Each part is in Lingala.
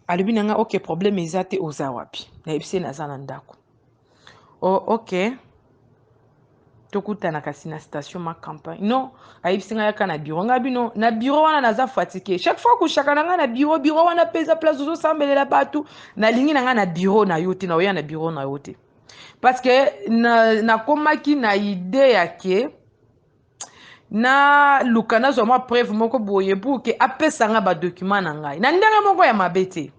Alobi na ngai, ok, problème eza te, oza wapi? Nayebisi ye naza na ndako. Oh, ok, tokutana kasi na station ma campagne. Non, ayebisi ngai yaka na bureau. Ngai bino na bureau wana naza fatigue, chaque fois kushaka na ngai na bureau. Bureau wana mpe eza place ozosambelela bato. Nalingi na ngai na bureau na yo te, naoya na bureau na yo te, parce que nakomaki na idée ya ke naluka nazwa mwa preuve moko boye pour ke apesa ngai badocument na ngai na ndenge moko ya mabe te.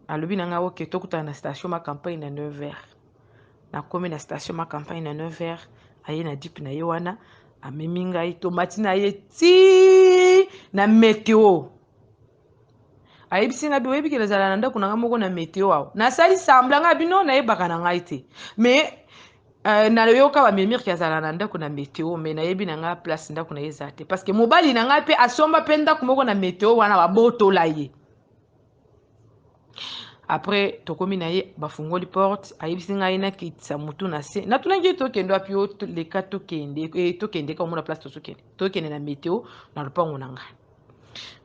Alobi na ngai, ok, tokutana na station ma campagne na 9 heures. Nakomi na station ma campagne na 9 heures, aye na jeep na ye wana, amemi ngai, tomati na ye ti na meteo. Ayebisi ngai bi, oyebi ke nazala na ndako na ngai moko na meteo awa. Nasali semblant, ngai bino nayebaka na ngai te, mais nayoka bamemire ke azala na ndako na meteo, mais nayebi na ngai place ndako na ye eza te, parce que mobali na ngai mpe asomba mpe ndako moko na meteo wana, babotola ye. Après tokomi na ye, bafungoli porte, ayebisi ngai nakitisa motu na se. Natunaki ye, tokende wapi? O leka tokende, tokende ka omona place tozokende. Tokende na meteo na lopango na ngai.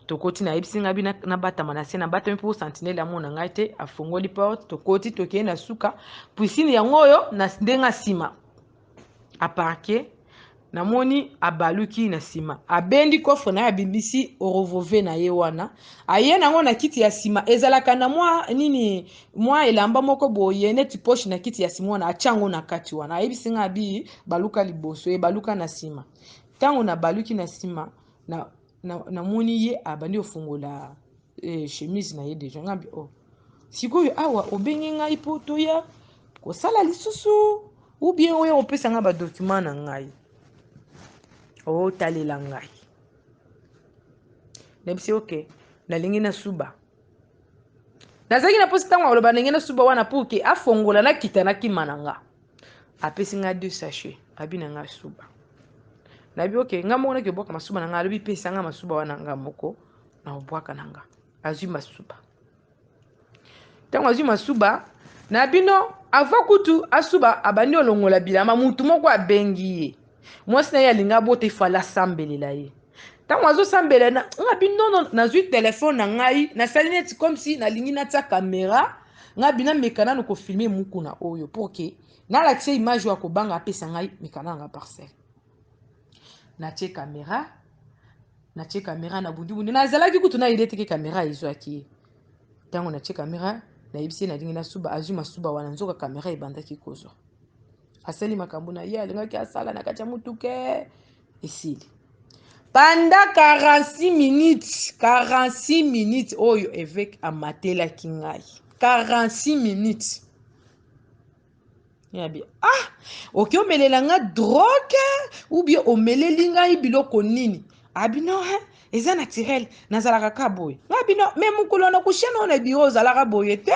Tokoti, nayebisi ngai bi nabatama na se, nabatami mpo sentinelle amona ngai te. Afungoli porte, tokoti, tokei na suka piscine yango oyo na ndenge nsima aparquer. Namoni abaluki na nsima, abendi coffre na ye, abimisi revolver na ye wana, aye nango na kiti ya nsima. Ezalaka na mwa nini, mwa elamba moko boye neti poche na kiti ya nsima wana, atia yango na kati wana. Ayebisi ngai abi baluka liboso, ebaluka na nsima. Ntango nabaluki na nsima, namoni na ye abandi kofungola chemise na ye déjà. Ngambi, oh, sikoyo awa obengi ngai mpo toya kosala lisusu ou bien oyo opesa ngai badocument na ngai, otalela ngai? Nayebisi, ok, nalingi nasuba. Nazalaki na mposa ntango aloba ndenge nasuba wana pour ke afongola, nakita, nakima na nga. Apesi ngai deux sachet, abi na ngai suba. Nabi, ok, ngai moko naki obwaka masuba na ngai. Alobi, pesa ngai masuba wana, nga moko na obwaka na nga. Azwi masuba. Ntango azwi masuba na bino, avant kutu asuba, abandi olongola bilamba. Mutu moko abengi ye, mwasi na ye alingi abota, ifale asambelela ye. Ntango azosambela nga bino, nono, nazwi telefone na ngai, nasali neti comme si nalingi natia caméra. Nga bino ameka nanu kofilmer mukuna oyo pour ke nalakisa image oyo akobanga apesa ngai mikanda na nga parcelle. Natie caméra, natie caméra na bundibundi. Nazalaki kutu na idée te ke caméra ezwaki ye. Ntango natie caméra, nayebisi ye nalingi nasuba, azwi masuba wana, nzoka caméra ebandaki kozwa. Asali makambo na ye alingaki asala na kati ya motuke, esili pendant 46 minutes. 46 minutes oyo évêque amatelaki ngai, 46 minutes. Yabi, ah, oki omelela nga drogue ou bien omeleli ngai biloko nini? Abi non, hein, eza naturel, nazalaka ka boye. Nga bino, mais mokolo na kushana oyo na bureau ozalaka boye te.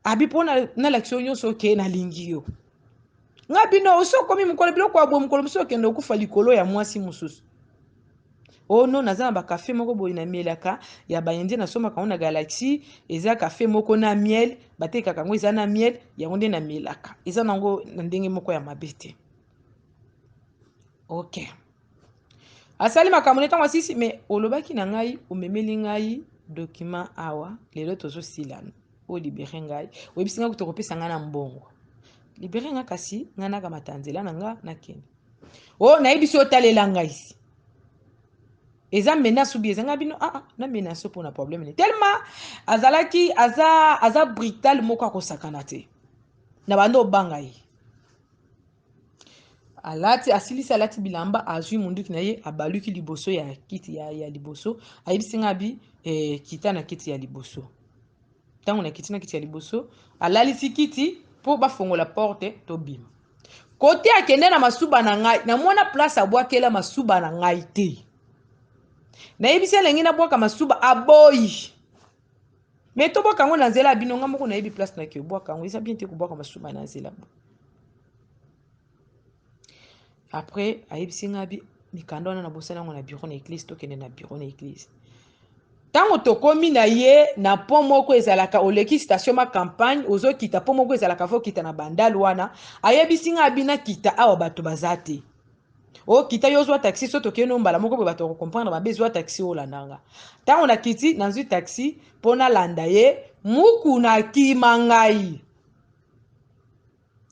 Abi mpo nalakisa yo nyonso oke nalingi yo. Nga bino, osi okomi mokolo biloko ya boye, mokolo mosusu okende okufa likolo ya mwasi mosusu. Oh non, naza na bakafe moko boye namelaka ya baindien, nasombaka yango na Galaxie. Eza kafe moko na miel, batekaka yango, eza na miel, yango nde namelaka, eza nango na ndenge moko ya mabe te. Ok, asali makambo nde. Ntango asisi, mais olobaki na ngai omemeli ngai document awa, lelo tozosilana, olibérer ngai, oyebisi ngai kuta kopesa ngai na mbongo, libérer ngai kasi ngai nakamata nzela na nga nakende. O nayebisi, otalela ngai si eza menace ou bien eza ngai bino. Ah, ah, na menace mpona problème ne tellement azalaki aza brutal moko akosakana te na bando obanga ye. Alati, asilisi, alati bilamba, azwi munduki na ye, abaluki liboso ya kiti ya liboso. Ayebisi ngai abi kita na kiti ya liboso. Ntango nakiti na kiti ya liboso, alalisi kiti mpo bafongola porte tobima. Kote akende na masuba na ngai, namona place abwakela masuba na ngai te. Nayebisi alingi nabwaka masuba, aboyi. Mais tobwaka yango na nzela ya bino, nga moko nayebi place nake obwaka yango, eza bien te kobwaka masuba na nzela bo. Après ayebisi ngai bi mikanda wana nabosani yango na bureau na église, tokende na bureau na église. Ntango tokomi na ye na pont moko ezalaka, oleki station ma campagne, ozokita pont moko ezalaka, fo okita na bandal wana. Ayebisi ngai abi nakita awa, bato baza te. Okita yo ozwa taxi, so tokei no mbala moko boye, bato bakocomprendre mabe. Zwa taxi, olanda nga. Ntango nakiti, nazwi taxi mpo nalanda ye. Mukuna akima ngai,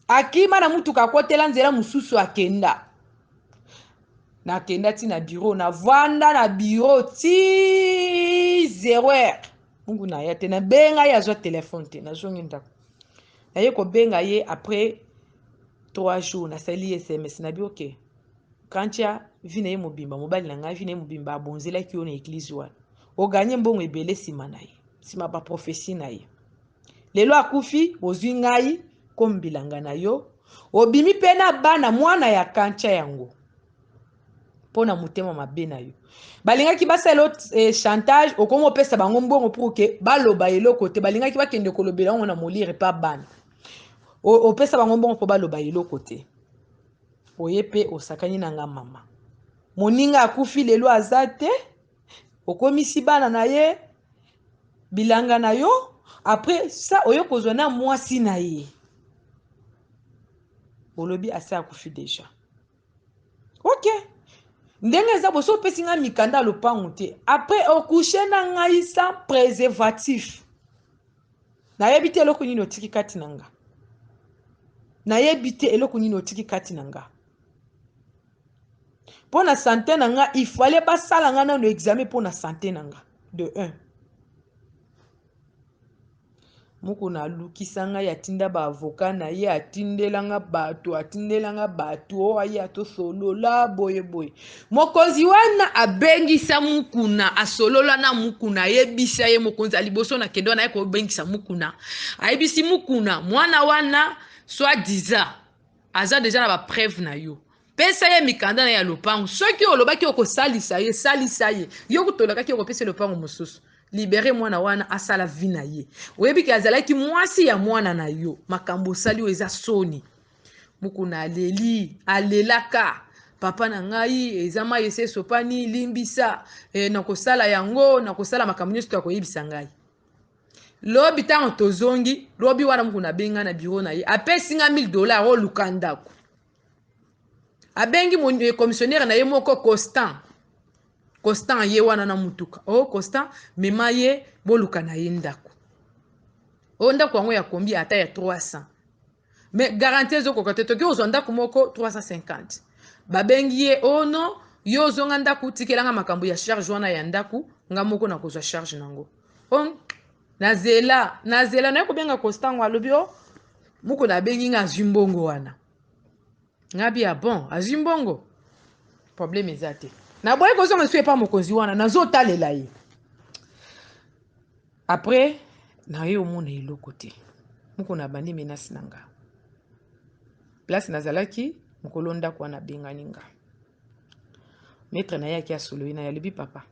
akima na mutuka, akotela nzela mosusu, akenda. Nakenda ti na bureau, navanda na bureau ti 0 heure. Mukuna aya te. Nabenga ye, azwa telefone te. Nazongi ndako, naye kobenga ye après 3 jours. Nasali SMS, nabi: "Ok, Kantia, vie na ye mobimba, mobali na ngai, vie na ye mobimba abonzelaki yo na église wana, oganye mbongo ebele nsima na ye, nsima baprophétie na ye. Lelo akufi, ozwi ngai komi bilanga na yo, obimi mpe na bana, mwana ya Kantia yango, mpo na motema mabe na yo. Balingaki basala chantage, okomi opesa bango mbongo pour que baloba eloko te. Balingaki bakende kolobela yango na molire mpa bana, opesa bango mbongo mpo baloba eloko te. Oye mpe osakani na nga. Mama, moninga akufi, lelo aza te, okomisi bana na ye bilanga na yo. Après ça, oyo kozwa na mwasi na ye, olobi asi akufi déjà. Ok, ndenge eza boso, opesi ngai mikanda ya lopango te. Après ocoucher na ngai sans préservatif. Nayebi te eloko nini otiki kati na nga, nayebi te eloko nini otiki kati na nga. Mpo na santé na nga, il fallait basala nga nano examen mpo na santé na nga de 1. Mokona alukisa ngai, atinda baavocat na ye, atindelanga bato, atindelanga bato oyo aye atosolola boyeboye. Mokonzi wana abengisa Mukuna, asolola na Mukuna, ayebisa ye. Mokonzi ya liboso nakende wana, aye kobengisa Mukuna, ayebisi Mukuna: "Mwana wana soi-disant aza déjà na bapreuve na yo, pesa ye mikanda na ye ya lopango. Soki olobaki okosalisa ye, salisa ye. Yo kutolakaki okopesa lopango mosusu, libérer mwana wana, asala vie na ye. Oyebi ke azalaki mwasi ya mwana na yo. Makambo osali oyo eza soni." Mokuna aleli, alelaka: "Papa na ngai, eza mai esi esopani, limbisa. Nakosala yango, nakosala makambo nyonso to akoyebisa ngai lobi." Ntango tozongi lobi wana, mokuna abengi na bureau na ye, apesi nga 1000 $: "Oluka ndako." Abengi commissionnaire na ye moko, Constant. Constant ye wana na mutuka. "O oh, Constant, mema ye, boluka na ye ndako." O ndako yango ya kombi ata ya 300, mais garantie ezokoka te. Toki kozwa ndako moko 350. Babengi ye: "O oh non, yo ozonga ndako, tikelanga makambo ya charge wana ya ndako, nga moko nakozwa charge nango." O nazela, nazela, naye kobenga Constant ngo, alobi: "O moko nabengi nga, azwi mbongo wana." Ngabi: "Ya bon, azwi mbongo, problème eza te." Naboyi kozonga lisusu epa mokonzi wana, nazotalela ye. Après naye omona eloko te. Moko na bandi menace na nga. Place nazalaki, mokolo ndako wana abengani nga. Maître na ye aki asololi na ye, alobi: "Papa,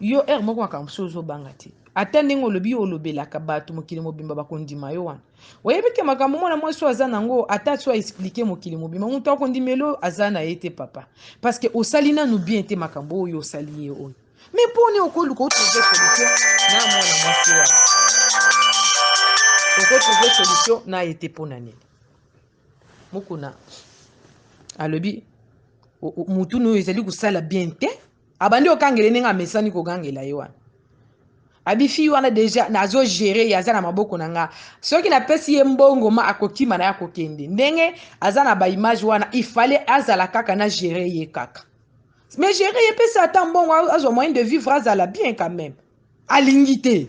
yo heure moko makambo mosusu ozobanga te. Ata ndenge olobi, yo olobelaka bato, mokili mobimba bakondima yo wana. Oyebi ke makambo mwana mwasi oyo aza nango, ata so aexpliquer mokili mobimba, moto akondimelo aza na ye te, papa, parce que osali nanu bien te. Makambo oyo osali ye oyo, mais mponi okoluka otrouver solution na mwana mwasi wana, okotrouver solution na ye te, mpo na nini?" Mokuna alobi mutunu oyo ezali kosala bien te. Abandi kokangela ndenge amesani kogangela ye wana. Abi: "Fille wana déjà nazogérer ye, aza na maboko na nga. Soki napesi ye mbongo, ma akokima na ye, akokende. Ndenge aza na baimage wana, ifale azala kaka na gérer ye kaka. Mais gérer ye, pesa ata mbongo, azwa moyen de vivre, azala bien quand même." Alingi te.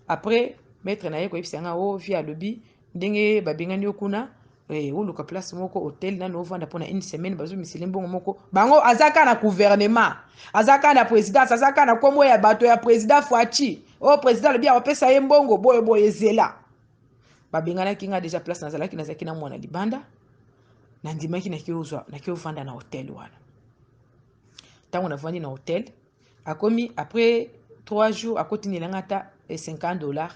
Après maître na ye koyebisa nga: "O vie, alobi ndenge babengani yo kuna, oluka place moko, hotel nano, ovanda mpona une semaine. Bazomisele mbongo moko bango. Aza kaka na gouvernement, aza kaka na présidence, aza kaka na nkombo ya bato ya président Fatshi. Oyo président alobi akopesa ye mbongo boye boye, ezela." Babenganaki nga déjà place nazalaki, nazalaki na mwana libanda. Nandimaki, naki ovanda na hotel wana. Ntango navandi na hotel, akomi après 3 jours, akotindela nga ata 50 $,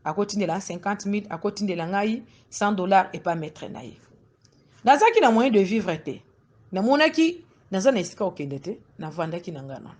akotindela 50 000, akotindela ngai 100 $ epa maître na ye. Nazalaki na moyen de vivre te, namonaki naza na esika kokende te. Navandaki na nga nano.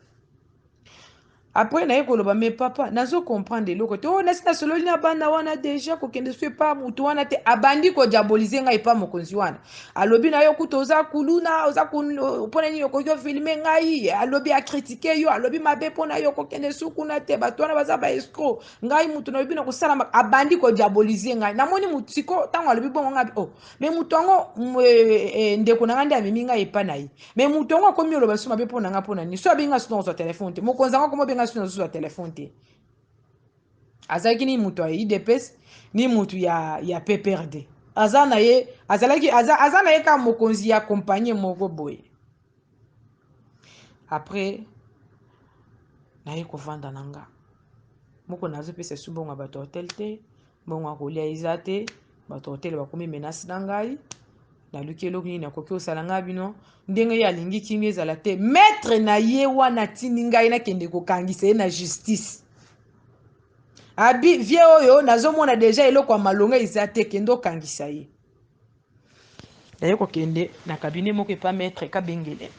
Après naye koloba mais papa nazo comprendre eloko te. Oh nasi nasololi na bana wana deja kokende so epa mutu wana te. Abandi ko diaboliser ngai epa mokonzi wana. Alobi na yo kutu oza kuluna, oza mpona nini okoki ofilme ngai? Alobi a critiquer yo, alobi mabe mpona yo kokende su kuna te. Bato wana baza ba escroc. Ngai mutu nalobi na kosala abandi ko diaboliser ngai. Namoni mutu siko ntango alobi bongo ngai oh mais mutu yango eh, eh, ndeko na ngai nde amemi ngai epa na ye. Mais moto yango akomi oloba lisusu mabe mpo na nga mpo na nini? So abengi nga lisusu nakozwa telefone te. Mokonzi yango akomi obenga lisusu nazozwa telefone te. Azalaki ni moto ya UDPS ni moto ya PPRD. Aza na ye, azalaki, aza na ye kaka mokonzi ya compagnie moko boye. Après, naye kovanda na nga. Moko nazopesa lisusu mbongo ya bato ya hotel te, mbongo ya kolia eza te, bato ya hotel bakomi menace na ngai. Naluki eloko nini nakoki kosala ngai bino ndenge ye alingi kimia ezala te. Maître na ye wana atindi ngai nakende kokangisa ye na justice. Abi vie oyo nazomona deja eloko ya malonga eza te, kende okangisa ye. Naye kokende na cabinet moko epa maître Kabengele.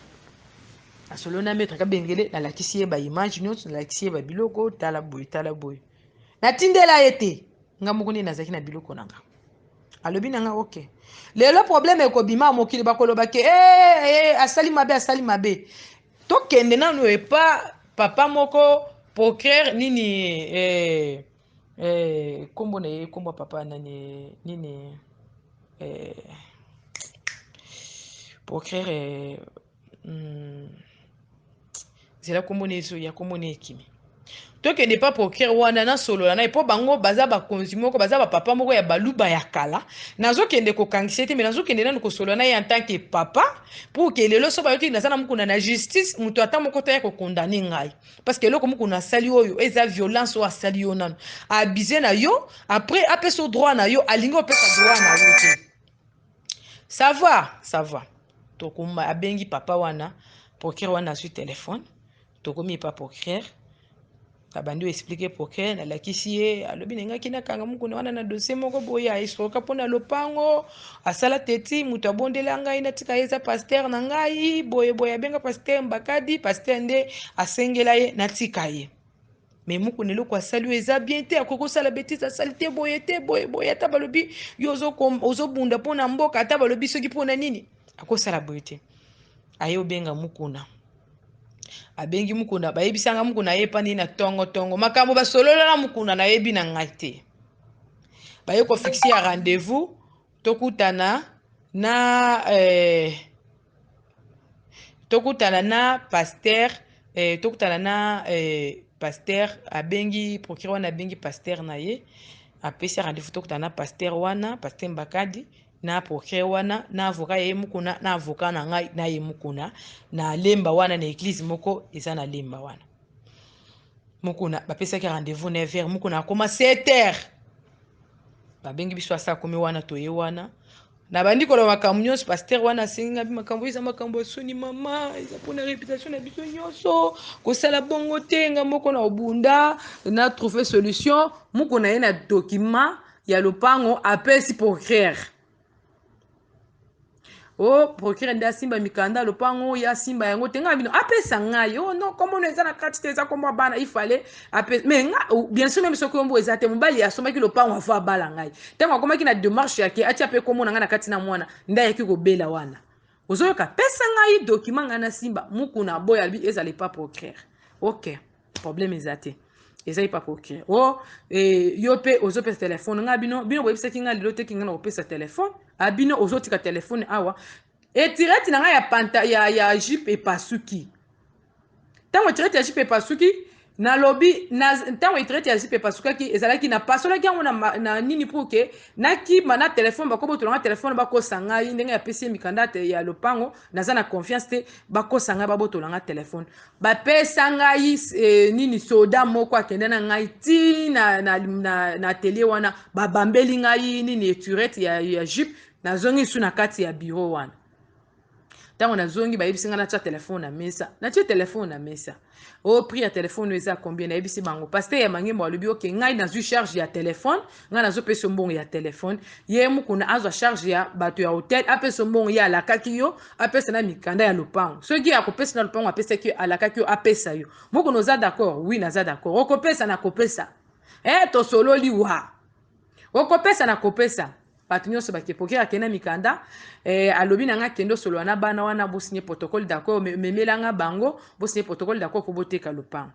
Nasolo na maître Kabengele, nalakisi ye ba image nyonso, nalakisi ye ba biloko, tala boye, tala boye. Natindela ye te. Nga moko nde nazalaki na biloko na nga. Alobi na nga ok. Lelo problème ekobima mokili bakoloba ke eh, eh, asali mabe, asali mabe. Tokende nanu epa papa moko procureur nini eh, eh, kombo na ye, kombo ya papa nani nini eh, procureur eh, zela kombo na ezo ya kombo na ekimi. Tokende pa procureur wana nasolola na ye po bango baza bakonzi moko, baza ba papa moko ya baluba ya kala. Nazokende kokangisa ye te, mais nazokende nanu kosolola na ye en tant que papa pour que lelo so bayoki naza na mukuna na justice, moto ata moko te ya kokondane ngai. Parce que eloko mukuna asali oyo eza violence oyo asali yo nanu. Abuse na yo, après apesa droit na yo, alingi opesa droit na yo te. Ça va, ça va. Tokumba abengi papa wana, procureur wana azwi téléphone. Tokomi epa procureur. Abandi expliquer procureur, nalakisi ye, alobi nengaki nakanga mukuna wana na dossier moko boye, aesproka mpona lopango, asala teti, moto abondela ngai, natika ye eza pasteur na ngai, boye boye, abenga pasteur Mbakadi, pasteur nde asengela ye, natika ye. Mais mukuna eloko asali oyo eza bien te, akoki kosala bêtise, asali te boye te, boye boye, ata balobi yo ozobunda mpona mboka, ata balobi soki mpona nini, akosala boye te. Aye obenga mukuna. Abengi mukuna, bayebisanga mukuna ye epandi na tongo tongo. Makambo basolola na mukuna nayebi na ngai te. Baye kofixe ya rendez-vous, tokutana na tokutana na pasteur, tokutana na pasteur, abengi procureur wana, abengi pasteur na ye, apesi rendez-vous tokutana na pasteur wana, pasteur Mbakadi, na procureur wana, na avocat ye mukuna, na avocat na ngai na ye mukuna, na lemba wana na église moko eza na lemba wana. Mukuna bapesaki rendez-vous 9h, mukuna akoma 7h. Babengi biso asa akomi wana, toye wana. Na bandi koloba makambo nyonso, pasteur wana asengi ngai makambo eza makambo ya soni mama, eza mpona réputation na biso nyonso, kosala bongo te, nga moko na obunda, na trouver solution. Mukuna ye na document ya lopango apesi procureur. Oh, procureur nde asimba mikanda lopango, ya asimba yango te, nga bino apesa ngai. Oh non, kombo no eza na kati te, eza kombo ya bana, il fallait apesa. Mais nga, oh, bien sûr même soki kombo eza te, mobali asombaki lopango avant abala ngai. Tango akomaki na démarche yake, atia pe kombo na ngai na kati na mwana, nde ayaki kobela wana. Ozoyoka, pesa ngai document ngai na simba, mukuna boya bi ezala epa procureur. OK, problème eza te. Eza epa procureur. Oh, yo pe ozopesa téléphone nga bino, bino boyebisaki nga lelo te ki nga na kopesa téléphone. A bino ozotika téléphone awa. Etirette na nga ya panta ya jupe epasuki. Tango etirette ya jupe epasuki, nalobi na tango etirette ya jupe epasukaki, ezalaki na pasolaki yango na nini pour que nakima na téléphone, bakobotola nga téléphone, bakosa ngai ndenge apesi ye mikanda te ya lopango, naza na confiance te, bakosa ngai babotola nga téléphone. Bapesa ngai nini soda moko akende na ngai ti na atelier wana, babambeli ngai nini eturette ya jupe, nazongi su na kati ya bureau wana. Ntango nazongi, bayebisi ngai natya telefone na mesa. Natye telefone na mesa. O prix ya telefone oyo eza combien? Nayebisi bango. Pasteur ya Mangembo alobi ok, ngai nazwi charge ya telefone, ngai nazopesa mbongo ya telefone. Ye Mukuna azwa charge ya bato ya hotel, apesa mbongo ye alakaki yo, apesa na mikanda ya lopango. Soki akopesa na lopango apesaki yo, alakaki yo, apesa yo. Mukuna oza d'accord? Oui, naza d'accord. Okopesa, nakopesa. Eh, tosololi wa. Okopesa, nakopesa. Bato nyonso bake poker akende na mikanda eh, alobi na nga kende osolola na bana wana bosinye protocole d'accord, memela nga bango bosinye protocole d'accord mpo boteka lopango.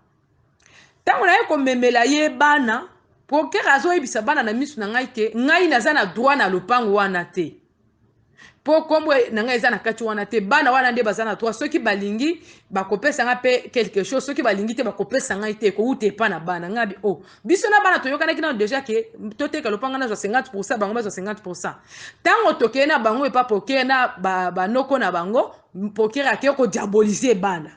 Ntango naye komemela ye bana, poker azoyebisa bana na miso na ngai ke ngai naza na droit na lopango wana te, mpo nkombo na ngai eza na kati wana te. Bana wana nde baza na droit, soki balingi bakopesa ngai mpe quelque chose, soki balingi te bakopesa ngai te, ekowuta epa na bana. Ngai bi oh, biso na bana toyokanaki nano deja ke toteka lopango, nazwa 50%, bango bazwa 50%. Ntango tokei na bango epa poker na banoko na bango, poker akei kodiabolize bana.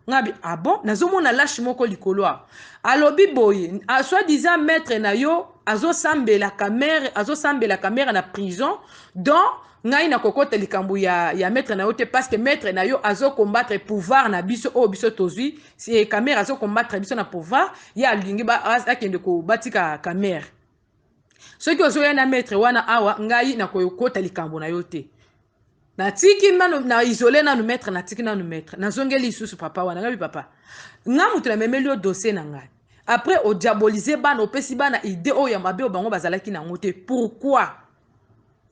Ngabi ah bon, nazomona lâche moko likolo awa alobi boye, soit disant maître na yo azosambela Kamerhe, azosambela Kamerhe na prison, donc ngai nakokota likambo ya maître na yo te, parce que maître na yo azokombattre pouvoir na biso oyo biso tozwi. Si Kamerhe azokombattre biso na pouvoir, ye alingi akende kobatika Kamerhe. Soki ozoya na maître wana awa, ngai nakokota likambo na yo te. Natiki nanu na isole nanu maître, natiki nanu maître, nazongeli lisusu papa wana. Ngai papa, nga moto namemeli yo dossier na ngai, après odiabolize bana, opesi bana idée oyo ya mabe oyo bango bazalaki nango te, pourquoi?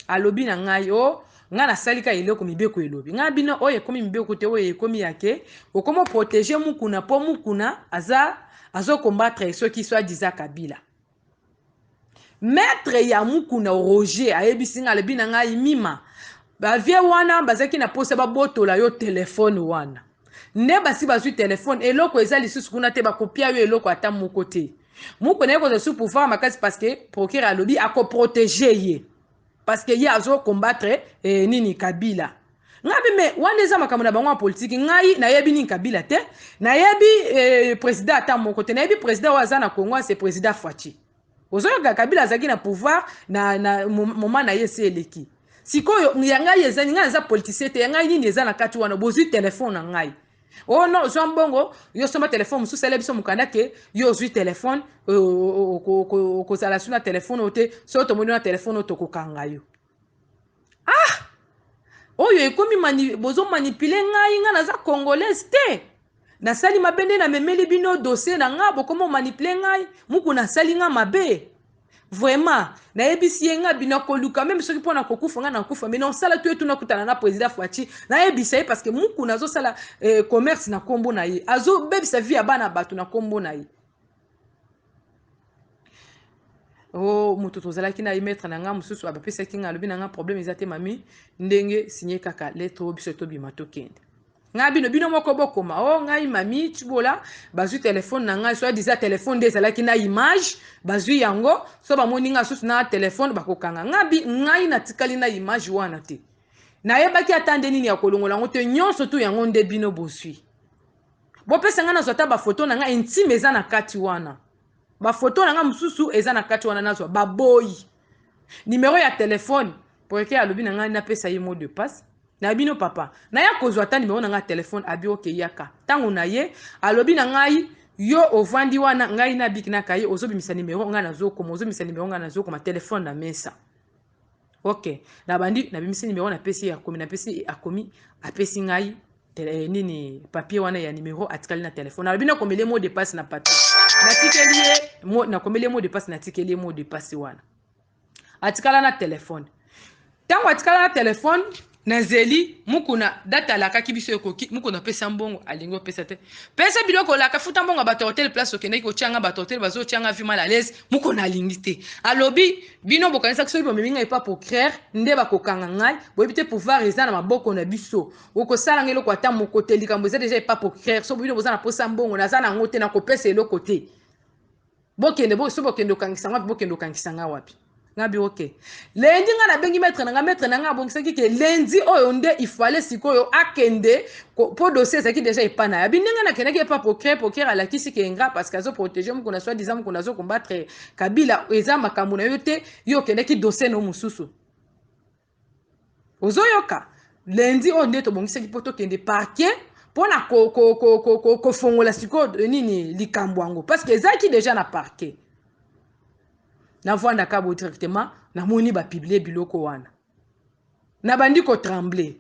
Alobi na ngai o oh, ngai nasali ka eloko mibeko elobi. Ngai bino oyo ekomi mibeko te, oyo ekomi yake okoma protéger Mukuna, mpo Mukuna aza azokombattre soki soit disant Kabila. Maître ya Mukuna Roger ayebisi ngai, alobi na ngai mima bavie wana bazalaki na posa babotola yo telefone wana, nde basi bazwi telefone, eloko eza lisusu kuna te, bakopia yo eloko ata moko te. Mukuna ye kozwa su pouvoir makasi, parce que procureur alobi akoprotege ye, parce que ye azokombattre eh, nini Kabila. Ngai bi me wana eza makambo na bango ya politiki. Ngai nayebi nini Kabila te, nayebi eh, président ata moko te. Nayebi président oyo aza na Congo, c'est président Fatshi. Ozoyoka, Kabila azalaki na pouvoir na moment na ye esi eleki. Sikoyo ya ngai eza, ngai naza politicien te, ya ngai nini eza na kati wana? Bozwi telefone na ngai, oh non, ozwa mbongo, yo somba telefone mosusu, sala biso mokanda ke yo ozwi telefone, okozala su na telefone oyo te. Soki tomoni na telefone oyo, tokokanga yo. Ah, oyo ekomi mani, bozomanipule ngai. Ngai naza congolaise te, nasali mabe nde namemeli bino dossier na nga, bokoma omanipule ngai. Muku nasali nga mabe vraiment. Nayebisi ye nga bino koluka meme soki mpona kokufa, ngai nakufa, mais nasala tu etu nakutana na président Fatshi, nayebisa ye, parce que Muku nazosala eh, commerce na nkombo na ye, azobebisa vie ya bana bato na nkombo na ye. O oh, moto tozalaki na ye, maître na nga mosusu abapesaki nga, alobi na nga problème eza te mami, ndenge signe kaka lettre oyo, biso tobima tokende. Ngai bino bino moko bokoma o oh, ngai mami Tshibola bazwi telefone na ngai, soit disant telefone nde ezalaki na image, bazwi yango, so bamoni ngai susu na telefone bakokanga ngai. Bi ngai natikali na image wana te, nayebaki ata nde nini ya kolongola yango te. Nyonso tu yango nde bino bozwi, bopesa ngai nazwa ata bafoto na ngai intime eza na kati wana, bafoto na ngai mosusu eza na kati wana, nazwa. Baboyi. Numero ya telefone, poeke alobi na ngai napesa ye mot de passe na bino. Papa, naya kozwa ata nimero na ngai ya telefone. Abi oke, yaka. Ntango na ye alobi na ngai yo ovandi wana, ngai nabiki na kaye, ozobimisa nimero, ngai nazokoma, ozobimisa nimero, ngai nazokoma, telefone na mesa. Ok, nabandi, nabimisi nimero, napesi ye, akomi, napesi, akomi, apesi ngai nini papier wana ya nimero. Atikali na telefone. Nalobi nakomeli ye mot de passe na papier, natikeli ye, nakomeli ye mot de passe, natikeli ye mot de passe wana, atikala na telefone. Ntango atikala na telefone, nazeli Mukuna date alakaki biso ekoki. Mukuna apesa mbongo, alingi opesa te. Pesa biloko olaka, futa mbongo ya bato ya hotel, place okendaki kotianga bato hotel, bazotianga vie mal à l'aise. Mukuna alingi te. Alobi bino bokanisaki soki bomemi ngai epa procureur nde bakokanga ngai, boyebi te pouvoir eza na maboko na biso. Okosala ngai eloko ata moko te, likambo eza deja epa procureur. So bino boza na posa mbongo, naza na yango te, nakopesa eloko te. Bokende bo, so bokende okangisa nga wapi, bokende okangisa nga wapi. Nga bi ok. Lundi nga nabengi maître na nga, maître na nga abongisaki ke lundi oyo nde ifale sikoyo akende po dossier ezalaki deja epa na ye. Abi ndenge nakendaki epa procureur, procureur alakisi ke nga parce que azo protéger Mukuna, soit disant Mukuna azo combattre Kabila, eza makambo na yo te, yo okendaki dossier no mosusu. Ozoyoka? Lundi oyo nde tobongisaki mpo tokende parquet mpo na kofongola sikoyo nini likambo yango, parce que ezalaki déjà na parquet. Navwandaka bo directement, namoni bapublier biloko wana, nabandi kotrembler.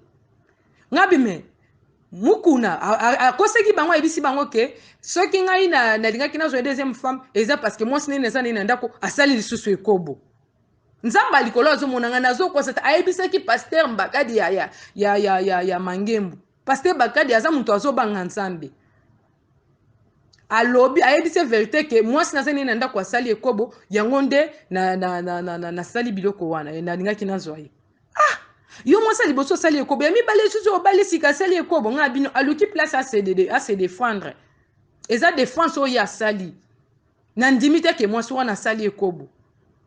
Ngabi me Mukuna akosaki bango, ayebisi bango ke soki ngai nalingaki nazwa deuxième femme, eza parce que mwasi nini eza nini na ndako asali lisusu ekobo. Nzambe ya likolo azomona ngai, nazokosa te. Ayebisaki pasteur Mbakadi ya Mangembu. Pasteur Bakadi aza moto azobanga Nzambe. Alobi, ayebisi vérité ke mwasi naza nini na ndako asali ekobo, yango nde nasali biloko wana, nalingaki nazwa ye. Ah, yo mwasi ya liboso osali ekobo, ya mibale lisusu obali sika asali ekobo. Ngai bino aluki place ase défendre, eza défense oyo asali. Nandimi te ke mwasi wana asali ekobo,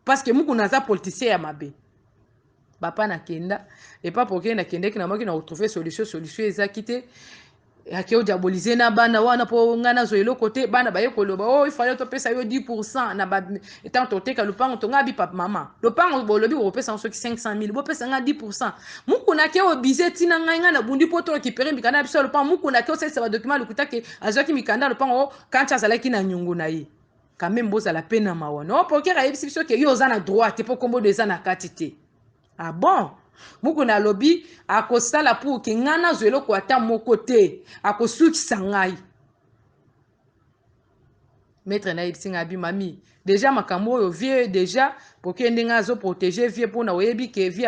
parce que Mukuna aza politicien ya mabe. Bapa nakenda epa poke, nakendeki, namoki na kotrouver solution. Solution ezaki te. Ake odiaboliser na bana wana mpo ngai nazwa eloko te. Bana baye koloba: "O oh, ifale topesa yo 10% na ntango toteka lopango." Tonga bi papa, mama, lopango bolobi bokopesa soki 500 000, bopesa ngai 10%. Mukuna ake obize ntina ngai, ngai nabundi mpo torécupérer mikanda na biso ya lopango. Mukuna ake osalisa badocument lokuta ke azwaki mikanda ya lopango kanti azalaki na nyongo na ye. Quand même, bozala mpe na mawa. No procureur ayebisi biso ke yo oza na droit te mpo kombo do eza na kati te. Ah bon, Mukuna alobi akosala pour ke ngai nazwa eloko ata moko te, akosukisa ngai. Maître nayebisi ngai abi: "Mami, déjà makambo oyo, vieux déjà poke ndenge azoprotéger vieux, mpona oyebi ke vieux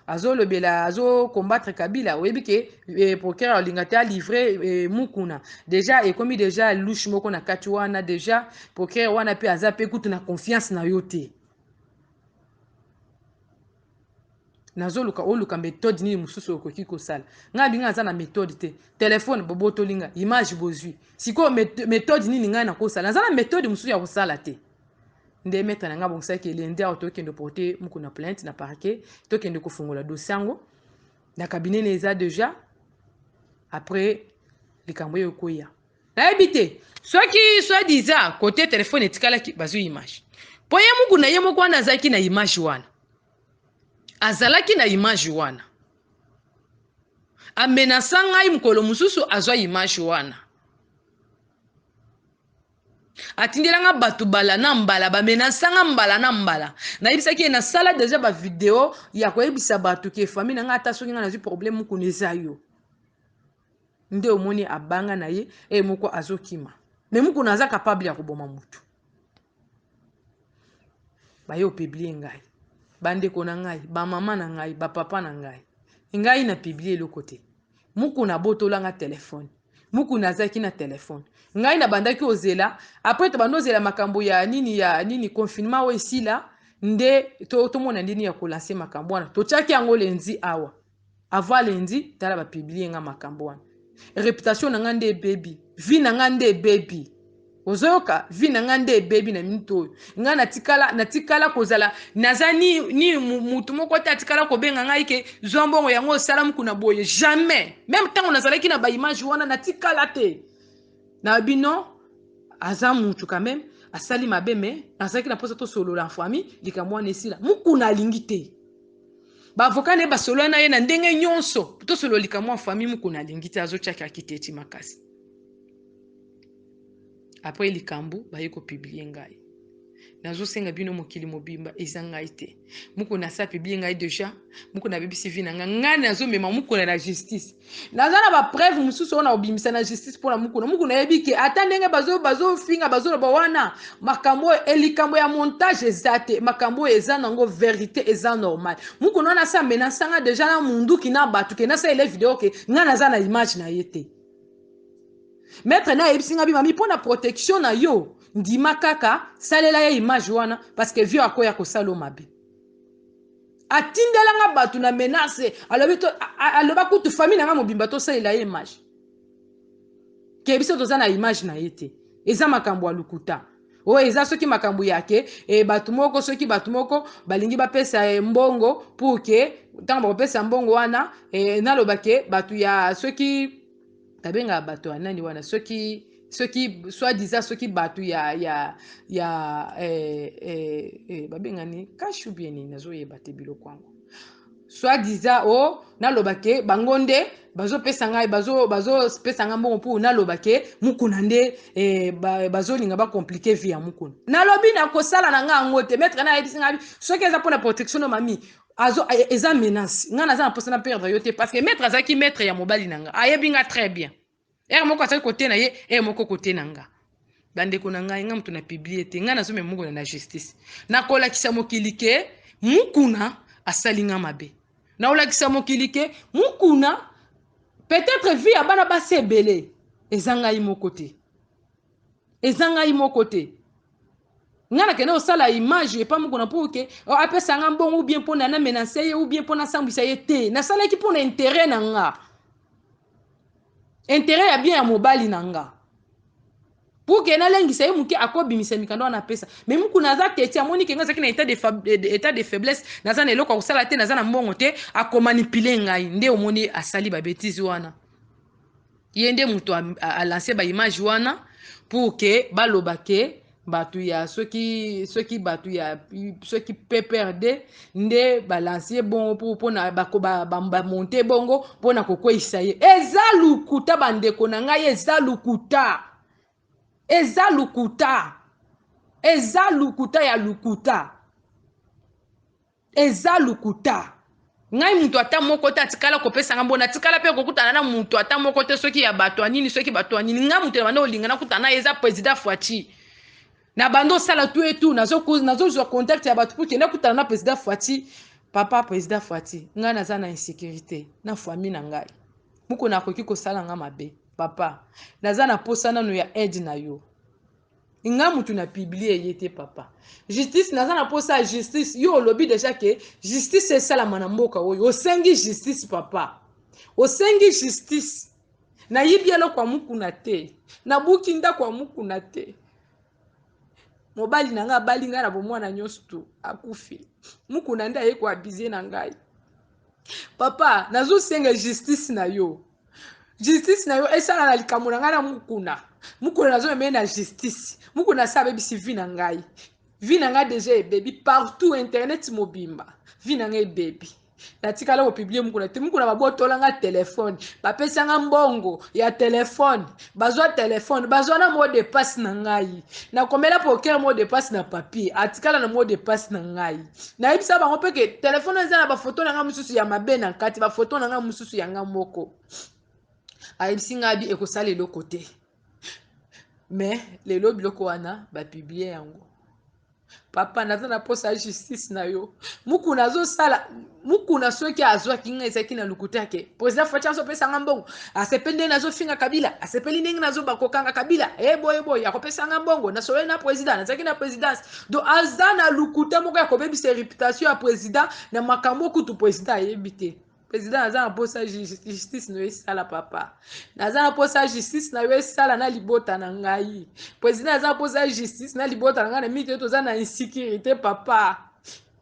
azolobela, azocombattre Kabila. Oyebi ke procureur alinga te alivrer Mukuna. Déjà ekomi déjà louche moko na kati wana. Déjà procureur wana mpe aza mpe kutu na confiance na yo te. Nazoluka oluka méthode nini mosusu okoki kosala." Ngai abinga aza na méthode te. Telefone bobotoli nga, image bozwi, sikoyo méthode nini ngai nakosala? Naza na méthode mosusu ya kosala te. Nde maître na ngai abongisaki lundi awa tokende porter Mukuna plainte na parquet, tokende kofungola dossier yango na cabinet na eza déjà. Après likambo oyo ekoya, nayebi te soki soi-disant kote telefone etikalaki, bazwi image, mpo ye Mukuna ye moko wana azalaki na image wana, azalaki na image wana, amenacer ngai. Mokolo mosusu azwa image wana, atindelanga bato bala na mbala, bamenacer nga mbala na mbala. Nayebisaki ye, nasala déjà bavidéo ya koyebisa bato ke famille na ngai, ata soki ngai nazwi problème, Mukuna eza yo nde omoni. Abanga na ye e moko azokima, me Mukuna aza capable ya koboma motu. Baye opublier ngai. Bandeko na ngai, bamama na ngai, bapapa na ngai, ngai na publier eloko te. Mukuna abotolanga telefone. Mukuna azalaki na telefone. Ngai nabandaki ozela, après tobandi ozela makambo ya nini, ya nini, confinement oyo esila nde tomona ndeni ya kolancer makambo wana. Totiaki yango lundi awa. Avant lundi, tala, bapublier nga makambo wana. Réputation na ngai nde ebebi, vie na ngai nde ebebi. Ozoyoka, vie na ngai nde ebebi na minute oyo. Ngai natikala kozala, naza ni mutu moko te atikala kobenga ngai ke zwa mbongo yango osala Mukuna boye, jamais. Même ntango nazalaki na baimage wana, natikala te na bino. Aza mutu quand même asali mabe, me nazalaki na mposa tosolola en famille, likambo wana esila. Mukuna alingi te. Baavocat na ye basolola na ye na ndenge nyonso, tosolola likambo ya famille, Mukuna alingi te, azotiaka akiteti makasi. Après likambo, baye kopublier ngai. Nazosenga bino, mokili mobimba, eza ngai te. Mukuna asa publier ngai déjà. Mukuna abebisi vie na ngai. Ngai nazomema Mukuna na justice. Naza na bapreuve mosusu oyo na kobimisa na justice mpona Mukuna. Mukuna yebi ke ata ndenge bazofinga, bazoloba wana, makambo oyo, likambo ya montage eza te. Makambo oyo eza nango vérité, eza normal. Mukuna wana asa menacer nga déjà na munduki na bato ke nasalela vidéo ke ngai naza na image na ye te. Maître na ayebisi nga bi: "Mami, mpo na protection na yo, ndima kaka, salela ye image wana, parce que vieux akoya kosala o mabe." Atindelanga bato na menace, alobi, aloba kutu famille na nga mobimba tosalela ye image ke biso toza na image na ye te. Eza makambo ya lukuta oyo eza. Soki makambo yake bato moko, soki bato moko balingi bapesa mbongo pour ke ntango bakopesa mbongo wana, naloba ke bato ya soki babengaka bato ya nani wana, soki soi-disant soki bato ya babengani cash ou bien nini, nazoyeba te biloko yango, soi-disant o. naloba ke bango nde bazopesa ngai, bazopesa ngai mbongo mpo naloba ke Mukuna nde eh, bazolinga bacompliquer vie ya Mukuna. Nalobi nakosala na ngai yango te. Maître na ayebisi ngai, soki eza mpona protection no mami azo eza menace, ngai naza na mposa na perdre yo te, parce que maître azalaki maître ya mobali na nga, ayebi nga très bien. Ere moko azalaki kote na ye, ere moko kote na nga. Bandeko na ngai, ngai moto na publier te. Ngai nazomema Mukuna na justice. Nakolakisa mokili ke Mukuna asali nga mabe. Nakolakisa mokili ke Mukuna, peut-être vie ya bana basi ebele, eza ngai moko te, eza ngai moko te. Ngai nakende kosala image epa Mukuna mpo ke apesa nga mbongo, ou bien mpo na namenacer ye, ou bien mpo nasambwisa ye te. Nasalaki mpo na intérêt na nga, intérêt ya bien ya mobali na nga, pour ke nalengisa ye moke, akobimisa mikanda wana apesa. Mais Mukuna aza teti, amoni ke ngai azalaki na état de faiblesse, naza na eloko ya kosala te, naza na mbongo te, akomanipuler ngai. Nde omoni asali babêtises wana. Ye nde moto alancer baimage wana pour ke baloba ke bato ya soki bato ya soki PPRD nde balancer bongo mpona bamonter bongo mpona kokweyisa ye. Eza lukuta, bandeko na ngai, eza lukuta, eza lukuta, eza lukuta ya lukuta, eza lukuta. Ngai moto ata moko te atikala kopesa nga mbona, atikala mpe kokutana na moto ata moko te, soki ya bato ya nini, soki bato ya nini. Ngai moto na banda olinga nakutana na ye eza président Fatshi. Na banda osala tu etu, nazozwa contact ya bato pour ke nakutana na président Fatshi. Papa président Fatshi, ngai naza na insécurité na famille na ngai. Mokona akoki kosala nga mabe. Papa, naza na posa nano ya aide na yo. Nga mutu na publier ye te. Papa justice, naza na posa ya justice. Yo olobi déjà ke justice esalama na mboka oyo. Osengi justice, papa, osengi justice. Nayibi eloko ya Mukuna te, nabuki ndako ya Mukuna te. Mobali na ngai abali ngai na bomwana nyonso tu, akufi. Mukuna nde aye koabuser na ngai. Papa, nazosenga justice na yo, justice na yo esala na likambo na ngai na Mukuna. Mukuna nazomema ye na justice. Mukuna asa abebisi vie na ngai. Vie na ngai déjà ebebi partout, internet mobimba, vie na ngai ebebi. Natikala kopublier Mukuna te. Mukuna babotola nga telefone, bapesa nga mbongo ya telefone, bazwa telefone, bazwa na mot de passe na ngai. Nakomela poker mot de passe na papier, atikala na mot de passe na ngai. Nayebisa bango mpe ke telefone eza na bafoto na ngai mosusu ya mabe na kati, bafoto na ngai mosusu ya ngai moko. Ayebisi ngai bi ekosala eloko te. Mais lelo biloko wana bapublier yango. Papa, naza na posa ya justice na yo. Mukuna azosala, Mukuna soki azwaki ngai, ezalaki na lokuta ke président Fatshi azopesa nga mbongo. Asepeli ndenge nazofinga Kabila, asepeli ndenge nazobakokanga Kabila, eboye boye, akopesa nga mbongo. Nasololi na président, nazalaki na présidence. Donc aza na lokuta moko ya kobebisa réputation ya président na makambo kutu président ayebi te. Président, naza na mposa justice na yo esala. Papa, naza na mposa justice na yo esala na libota na ngai. Président, naza na mposa justice na libota na ngai. Na mingi te, toza na insécurité. Papa,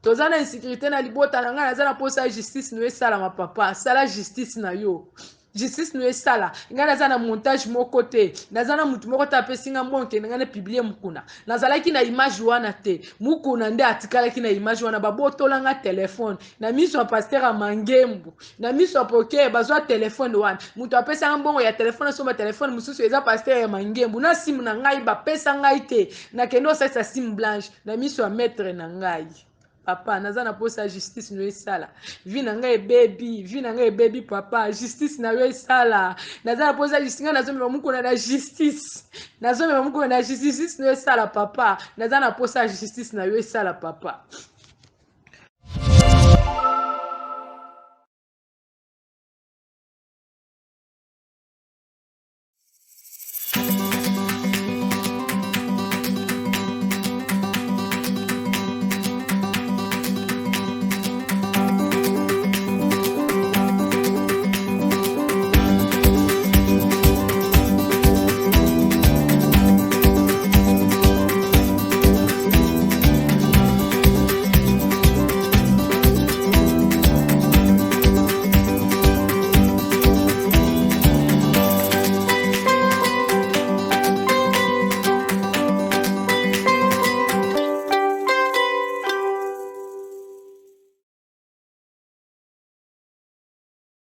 toza na insécurité na libota na ngai. Naza na mposa justice na yo esalama. Papa, sala justice na yo, justice no esala. Ngai naza na montage moko te, naza na mutu moko te apesi nga mbongo kende ngai na publier Mukuna. Nazalaki na image wana te. Mukuna nde atikalaki na image wana. Babotola nga telefone na miso ya pasteur ya Mangembu, na miso ya poke. Bazwa telefone wana. Moto apesanga mbongo ya telefone asomba telefone mosusu eza pasteur ya Mangembu. Na simu na ngai bapesa ngai te, nakende osalisa sim blanche na miso ya maître na ngai. Papa, naza na posa ya justice na yo esala. Vie na ngai ebebi, vie na ngai ebebi. Papa, justice na yo esala. Naza na posa ya justice. Ngai nazomema Mukuna na justice, nazomema Mukuna na justice. Justice na yo esala, papa. Naza na posa ya justice na yo esala, papa.